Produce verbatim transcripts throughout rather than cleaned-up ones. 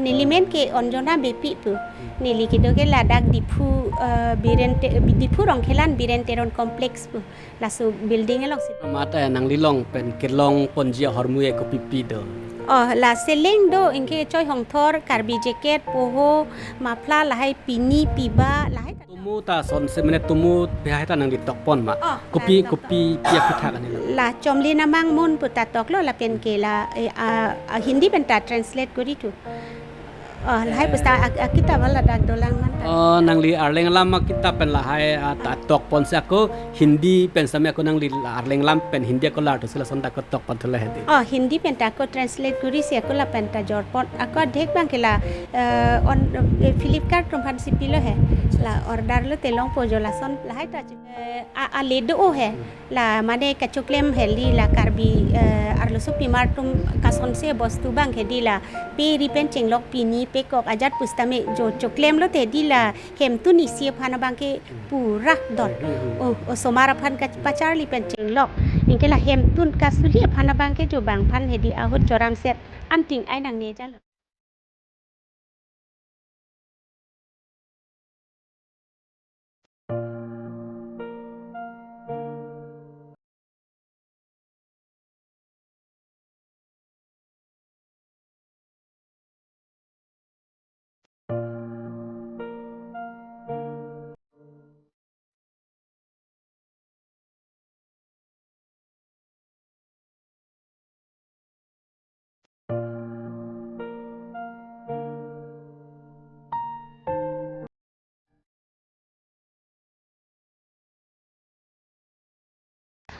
Neli men ke Anjona Beypi pu. Neli kedo ke ladak Diphu, eh, Biren Te-, Diphu Rongkhelan Biren Teron Complex pu. Laso building alongsi. Mate nanglilong pen kelong ponji ahormu ke kopipi do? Oh, la seleng do, anke choi hongthor, Karbi jacket, poho, muffler, lahai pini, piba, lahai. Tumu ta sonse mane tumu pihai ta nangli tokpon ma? Oh, kopi, la tok, kopi tok. Pi aphuthak ani lo? La chomli namang mun pu ta toklo lapen ke la, eh, a, a Hindi pen ta translate kori thu. Oh, lahai pusta ak-, akitap hala dak dolang man ta. Oh, nangli Arleng alam akitap pen lahai, ah, ta tokpon si ako Hindi pen sami ako nangli la Arleng alam pen Hindi ako lar to sila son ta ako tokpon thula hedi. Oh, Hindi pen ta ako translate kori si ako lapen ta jorpon. Ako adhek abang ke la, eh, on, eh, Flipkart atum aphan si pilo he. La order lote longpo jo lason lahai ta. Eh, a, ale do he. La mane kachoklem hedi la Karbi, eh, arloso pimar atum kasonse bostu abang hedi la pe ri pen chenglok pini pekok ajat pusta me jo choklem lote hedi la hemtun isi aphan abang ke pura dor. Oh, osomar aphan kepacharli pen chenglok. Anke la hemtun kasuli aphan abang ke jo bang aphan hedi ahut choram set anting ai nangne jalo.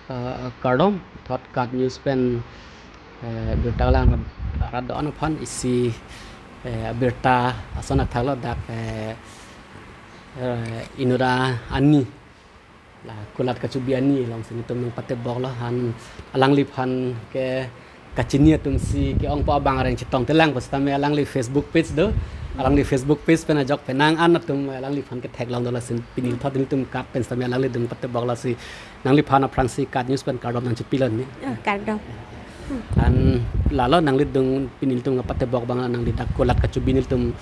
Eh, kardom, thot KAT News pen, eh, birta lang rat do-an aphan isi, eh, birta ason athak lo dak, eh, eh, inut arni. La kulat kachubi arni alongsi nelitum nangpatebok lo, han alangliphan ke kachini atum si ke-ongpo abang areng chetong telang pusitame alangli Facebook page do. Alangli Facebook page pen ajok penang an atum alangliphan ketheklong do lasi pini thot nelitum KAT pen sitame alangli nangpatebok lasi nangliphan aphrangsi KAT News pen kardom nangchipilon ni. Oh, kardom. An lalo nanglidung pini nelitum nangpatebok abang nangli dak kulat kachubi nelitum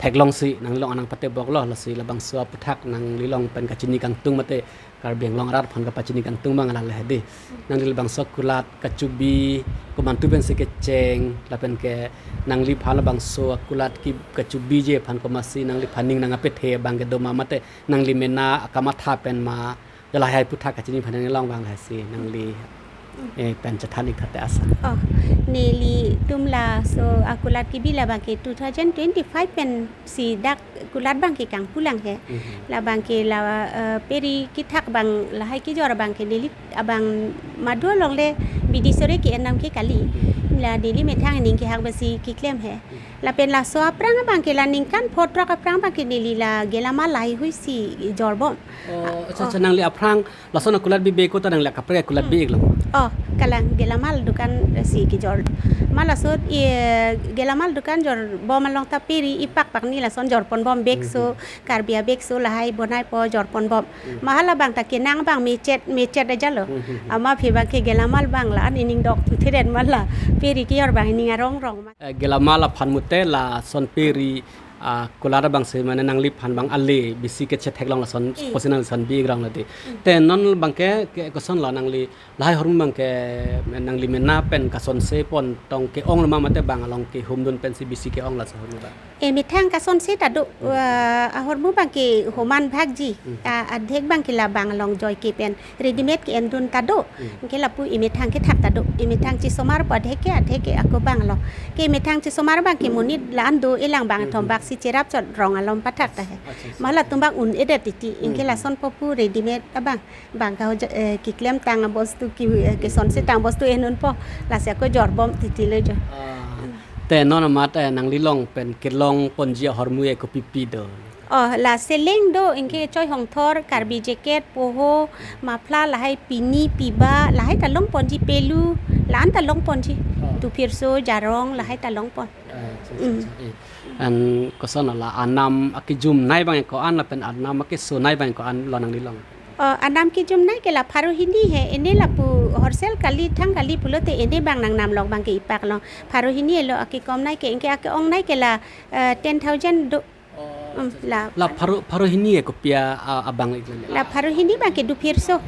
theklong si nanglilong an nangpatebok lo, lasi labangso aphuthak nanglilong pen kachini kangtung mate Karbi Anglong arat aphan kapachini kangtung abang la lahai hedi. Nangli labangso kulat kachubi komantu pensi kecheng lapen ke nangliphan labangso kulat ki kachubiji aphan komatsi nangliphan ning nangkapethe abang ke do ma mate nangli mena akamatha pen ma, lahai aphuthak kachini aphan nanglilong abang lahai si nangli, eh, pen chethan ik thate asa. Oh, nelitum laso akulat kebi labang ke two thousand twenty-five pen si dak kulat abang ke kangpulang he. Mhm. Labang ke la, eh, pe ri kethak abang lahai kejor abang ke neli abang madu along le bidi sore ke-en nam ke kali. Mhm. La neli methang ning kehang besi keklem he. Mhm. Lapen laso aphrang abang ke la ningkan pho throk aphrang abang ke neli la gelamal lahaihui si jorbom. Oh, acha, acha, nangli aphrang lason akulat bibe ko ta nangli akaprek kulat bi-ik lo? Oh, kalang gelamal dukan si kejor. Ma laso, eh, gelamal dukan jorbom along ta pe ri ipak pak ni lason jorponbom bag so, mhm, Karbi a-bag so lahai bonaipo jorponbom. Mhm. Ma halabang ta kenang abang mechet, mechet ajalo. Mhm. Ama phi abang ke gelamal abang la an ining dok thu theren ma la pe ri kejor abang ining arong rong ma. Eh, gelamal aphan mate lason pe ri, ah, kulat abang si mane nangliphan abang ale bisi kechetheklong lason, eh, pusi nangli lason bi-ik rong lade. Hmm. Te non abang ke, ke koson lo nangli lahai ahormu abang ke nangli mena pen kasonse pon tong ke-ong lo ma mate bang along kehumdun pensi bisi ke-ong laso ahormu abang? Eh, methang kasonse ta do, hmm, eh, ahormu abang ke homan bhagji, hmm, ah, adhek abang ke labang along joike pen readymade ke-endun ta do. Hmm. Anke lapu emethang kethak ta do. Emethang chesomar po adhek ke, adhek ke ako abang lo. Ke emethang chesomar abang ke monit la-an do-elang abang, hmm, thom, hmm, bak si cherap chot rong alom pathak ta he. Acha, acha. Ma latum abang un-edet titi. Anke, hmm, lason po pu readymade abang. Bang ka hoja, eh, keklem tang bostu ki, eh, kesonse tang bostu enun po. Lasi ako jorbom titi le jo. Ah. Hmm. Te non amat, eh, nanglilong pen kelong ponji ahormu ke kopipi do? Oh, la seleng do, anke choi hongthor, Karbi jacket, poho, muffler, lahai pini, piba, lahai ta longponji, pelu, la-an ta longponji. Oh. Tuphirso, jarong, lahai ta longpon. Ah, acha, acha, mm, acha, eh. An koson la anam akejumnei abang ko-an lapen anam akesonei abang ko-an lo nanglilong? Oh, anam kejum nai ke la pharo hini he, ene lapu horsel kali thang kali pulote ene bang nangnam lok bang ke ipak long. Pharo hini elo akekom nai ke, anke ake-ong nai ke la, eh, ten thousand do. Oh, um, la, la pharo, pharo hini e kopi a, abang iklan. La pharo hini bang ke duphirso.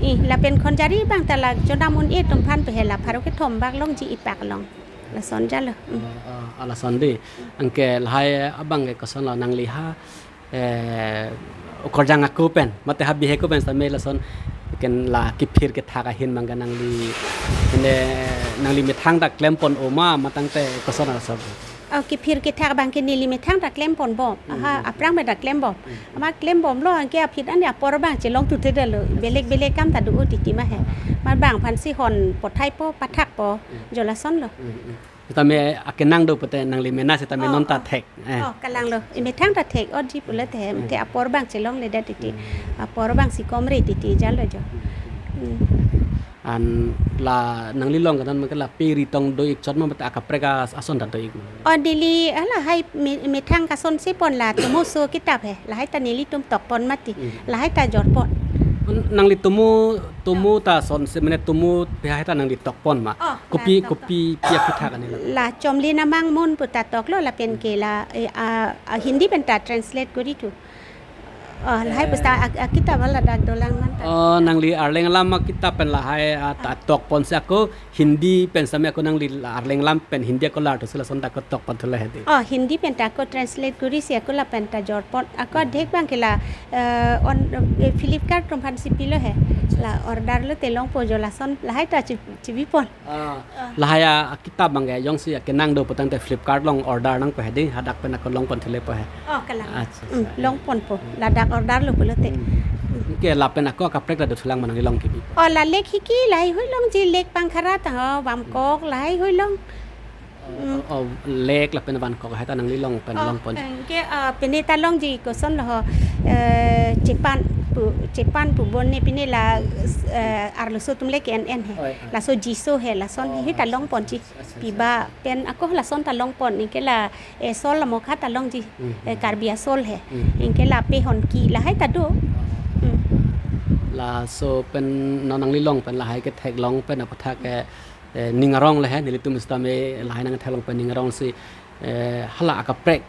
Ih, lapen khonjari bang ta la jonam un-e atum aphan pe he la pharo kethom bak longji ipak long. Lason jalo. Hmm. Oh, oh, ah, lason dei. Anke lahai abang ke koson lo nangli ha, eh, okorjang ako pen, mate ha bihek ako pen sitame lason ken la kephir kethak ahin bang ke nangli, ene nangli methang ta klempon oma matangte koson lason. Oh, kephir kethak bang ke neli methang ta klempon bom. Aha, hmm, aphrang pen ta klembom. Hmm. Amat klembomlo anke aphi an apor bang chelong tutedetlo. Belek belek kam ta do titi ma he. Amat bang aphansi hon pothaipo, pathakpo. Hmm. Jo lasonlo. Hmm, hmm. Sitame akenang do pute nangli mena sitame, oh, non ta, oh, thek. Eh. Oh, kalanglo. Emethang ta thek, oh, ji pulote he. Hmm. Te apor bang chelongledet titi. Hmm. Apor bangsi komre titi jalo jo. Hmm. Hmm. An la nangli long kanan mangke la pe ri tong do-ik chot ma mate akaprek ason ta do-ik ma? Oh, neli, ah, lahai me-, methang kasonse pon la tomo so kitap he. Lahai ta nelitum tokpon mati. Hmm. Lahai ta jorpon. Nangli tomo, tomo ta sonse mane tomo pe hai ta nangli tokpon ma? Oh, kopi, la tok, kopi pi aphuthak ani la? La Chomlen Amang Mon pu ta toklo lapen ke la, eh, ah, ah, Hindi pen ta translate kori thu. Oh, lahai, eh, pusta ak-, akitap ladak dolang man ta. Oh, nangli Arleng alam akitap pen lahai, ah, ta, ah, tokponsi ako Hindi pen sitame ako nangli la Arleng alam pen Hindi ako lar thusi lason ta ako tokpon thu lahai dei. Oh, Hindi pen ta ako translate korisi ako lapen ta jorpon. Ako, hmm, adhek bang ke la, eh, on, eh, Flipkart atum aphansi pilo he. Acha, la acha. Order lote longpo jo lason lahai ta chi-, chibipon. Ah, ah, lahai akitap bang ke jongsi akenang do putangte Flipkart along order nangpo he dei, hadak pen ako longpon thulepo he. Oh, kalang. Acha, hmm, acha. Longponpo. Ladak order lo pulote. Hmm. Hmm. Anke lapen ako akaprek ta dothulang ma nangli long kebi? Oh, la lek hiki lahai hui longji, lek pangkhara ta ho, bangkok lahai hui long. Hmm. Oh, oh, lek lapen bangkok hai ta nangli long pen, oh, longpon. Anke, ah, pine ta longji kosonlo ho, eh, Chepan pu, Chepan pu bon ne pine la, eh, arloso atum le ke-en-en he. Oh, ya. Laso Jiso he, lason, oh, hi ta, acha, longponji. Acha, acha, acha. Piba pen ako lason ta longpon, anke la, eh, Sol Lamokha ta longji, hmm, eh, hmm, Karbi a-Sol he. Hmm. Anke la Pehonki lahai ta do. Oh. Hmm. Laso pen non nangli long pen lahai ketheklong pen aphuthak ke, eh, ning arong le he, nelitum sitame lahai nangtheklong pen ning arongsi, eh, hala akaprek,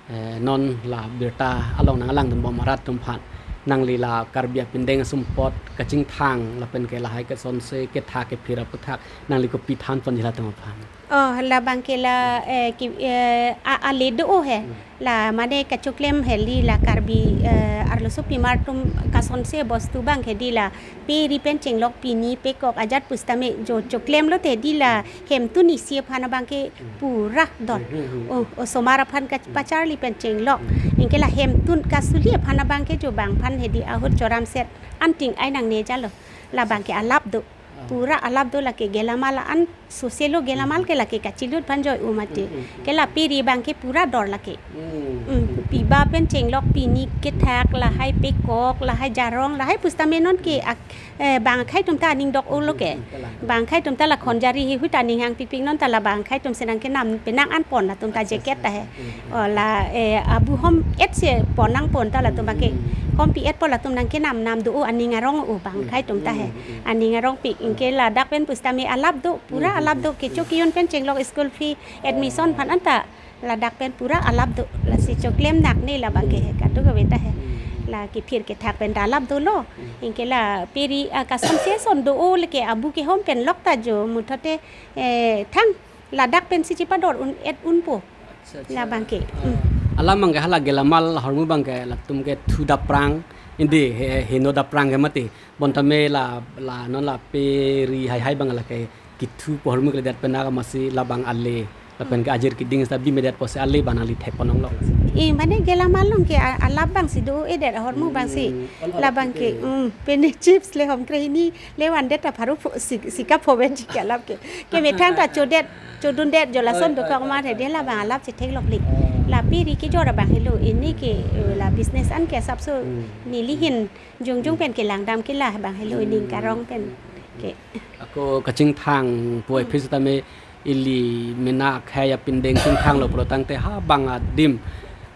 eh, non la birta along nanglang dunbom arat atum aphan, nangli la Karbi apindeng asumpot kachingthang lapen ke lahai kesonse kethak kephir aphuthak nangli kopi thanponji latum aphan? Oh, labang ke la, eh, ki, eh, a, ale do-o he. Hmm. La mane kachoklem heli la Karbi, eh, arloso pimar atum kasonse bostu bang ke dei la pe ri pen chenglok, pini pekok ajat pusitame jo choklemlote dei la hemtun isi aphan abang ke pura dor. Hmm, hmm, hmm. Oh, osomar aphan kachepacharli pen chenglok. Hmm. Anke la hemtun kasuli aphan abang ke jo bang aphan he dei ahut choramset anting ai nangne jalo. Labang ke alap do. Ah. Pura alap do, lake gelamal an soselo, gelamal, hmm, ke lake kachilut aphan joi-o mati. Hmm, hmm, hmm. Ke la pe ri bang ke pura dor lake. Hmm. Hmm. Piba pen chenglok, pini kethak, lahai pekok, lahai jarong, lahai pusitame non ke, hmm, ak-, eh, bang akhei atum ta aning dok-olo ke. Hmm, hmm, kalang. Bang akhei atum ta la khonjari hi hui ta aning hangpikpik, non ta la bang akhei atum si nangkenam penang anpon latum ta, acha, jacket, acha, ta he. Hmm, hmm. Oh, la, eh, abu hom et si pon nangpon ta latum abang ke. Hmm. Hom pi-etpo latum nangkenam nam do-o, aning arong-o bang akhei atum ta he. Hmm, hmm, hmm. Aning arongpik, anke ladak pen pusitame alap do, pura, hmm, hmm, alap do, hmm, kecho, hmm, ke-un pen chenglok, school fee, admission, oh, aphan anta ladak pen pura alap do, lasi choklem nangne labang ke he, hmm, kadokave ta he. Hmm. La kephir kethak pen ta alap dolo. Hmm. Anke la pe ri, ah, kasonse ason do-o lake abu kehom pen lok ta jo muthote, eh, thang ladak pensi chepador un-et unpo. Acha, acha. Labang ke. Ah. Hmm. Alam abang ke hala gelamal ahormu abang ke latum kethu daprang, indi he, heno daprang ke mati. Bonta me la, la non la pe ri haihai abang lake kethupo ahormu ke ledet pen amatsi labang ale. Lapen ke, hmm, ajir keding seta bimedetpo si ale abang nangli thekpon longlok. Eh, mane gelamal along ke a-, alap abangsi do-edet ahormu abangsi. Hmm, ol-, ol-, labang ke, okay. Hmm, pine chips le hom krehini le vandet ta pharo pho-, si-, sikap phoben ji ke alap ke. Kemethang ta chodet, chodundet jo lason, oi, dokok, oi, mar he, oi, dei, oi, labang, oi, alap chetheklokle. Oh. La pe ri kejor abang helo, ini ke, eh, la business an ke asapso, hmm, neli hin jongjong, hmm, pen kelangdam ke labang helo, hmm, ning karong pen, hmm, ke. Ako kachingthang pu, hmm, aphi sitame ili mena akhei apindeng chingthanglo pulo tangte ha bang adim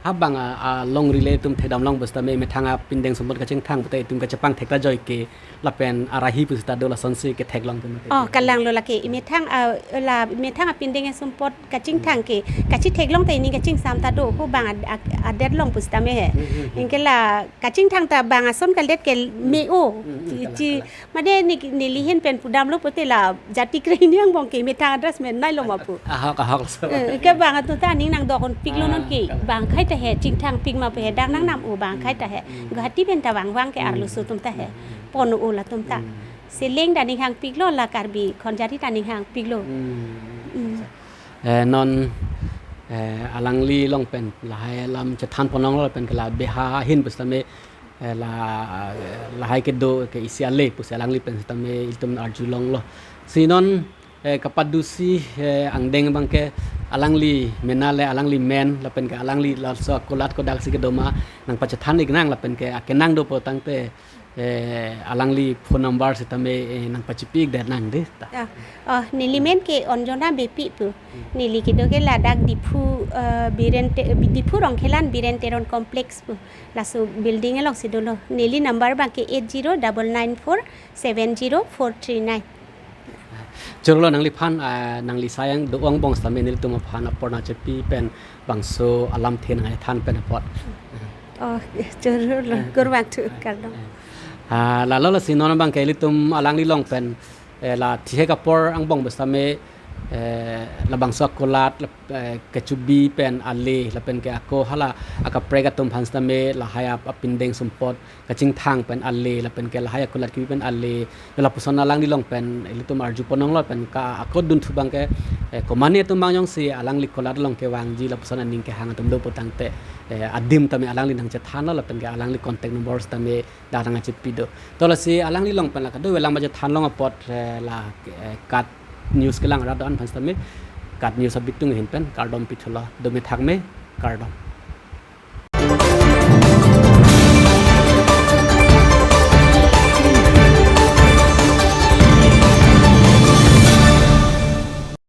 Habang a, alongri le itum thekdam long pusitame methang apindeng sumpot kachingthang pute itum kachepang thek ta joi ke lapen arahi pusita do lasonsi ketheklong ke mate. Oh, kalang lo lake. Imethang a, la imethang apindeng sumpot kachingthang ke kachitheklong ta ini kachingsam ta do, hubang ad-, ad-, adet long pusitame he. Hmm, hmm, hmm. Anke la kachingthang ta bang ason kalet ke me-o. Hmm, hmm, kalang, chi, kalang. Mane ne, neli ahin pen pudam lo pute la jati krehini angbong ke methang adress menei lo ma pu. Ahok, ahok, so. Eh, ke bang atum ta aning nangdok-un piklo non ke. Ah, kalang. Bang akhai ta he, chingthang pik ma pu he, dang nang nam-o bang akhai ta he. Hmm. Guwahati pen ta vangvang ke, hmm, arloso atum ta he. Hmm. Pon-o latum ta. Hmm. Seleng ta aning hang piklo, la Karbi Khonjari ta aning hang piklo. Hmm. Hmm. Eh, non, eh, alangli along pen lahai alam chethan ponnang lo pen ke la beha ahin pusitame, eh, la, eh, lahai kedo ke isi ale pusi alangli pen sitame ilitum arjulong lo. Si non, eh, kapadusi, eh, angdeng abang ke alangli mena le alangli men lapen ke alangli laso akulat kodak si kedo ma nangpachethan-ik nang lapen ke akenang do pu tangte, eh, alangli phone number sitame, eh, nangpachipi-ik det nang dei ta. Ah, oh, neli men ke Anjona Beypi pu. Hmm. Neli kedo ke ladak Diphu, eh, Biren Te-, Diphu Rongkhelan Biren Teron Complex pu. Laso building alongsi dolo. Neli number abang ke eight zero double nine four seven zero four three nine. Choro lo nangliphan, ah, nangli asai ang do-ong angbong sitame nelitum aphan apor nangchepi pen bangso alamthe nangthan pen apot. Oh, choro lo, eh, kurvangthu, eh, kardom. Eh. Ah, lalo lasi non abang ke ilitum alangli along pen, eh, la thihek apor angbong pusitame, eh, labangso akulat, lap-, eh, kechubi pen ale, lapen ke ako hala akaprek atum aphan sitame lahai ap-, apindeng sumpot kachingthang pen ale, lapen ke lahai akulat kebi pen ale, lapuson alangli along pen ilitum arju ponnang lo pen ka ako dunthu abang ke, eh, komane atum abang jongsi alangli kulat along kevangji lapuson aning kehang atum do pu tangte, eh, adim tame alangli nangchethan lo lapen ke alangli contact number sitame dak nangchepi do. To lasi alangli along pen la kado avelang ma chethan long apot, eh, la, eh, KAT News kelang rat do-an aphan sitame KAT News abitung ahin pen kardom pithu lo. Dome thakme, kardom.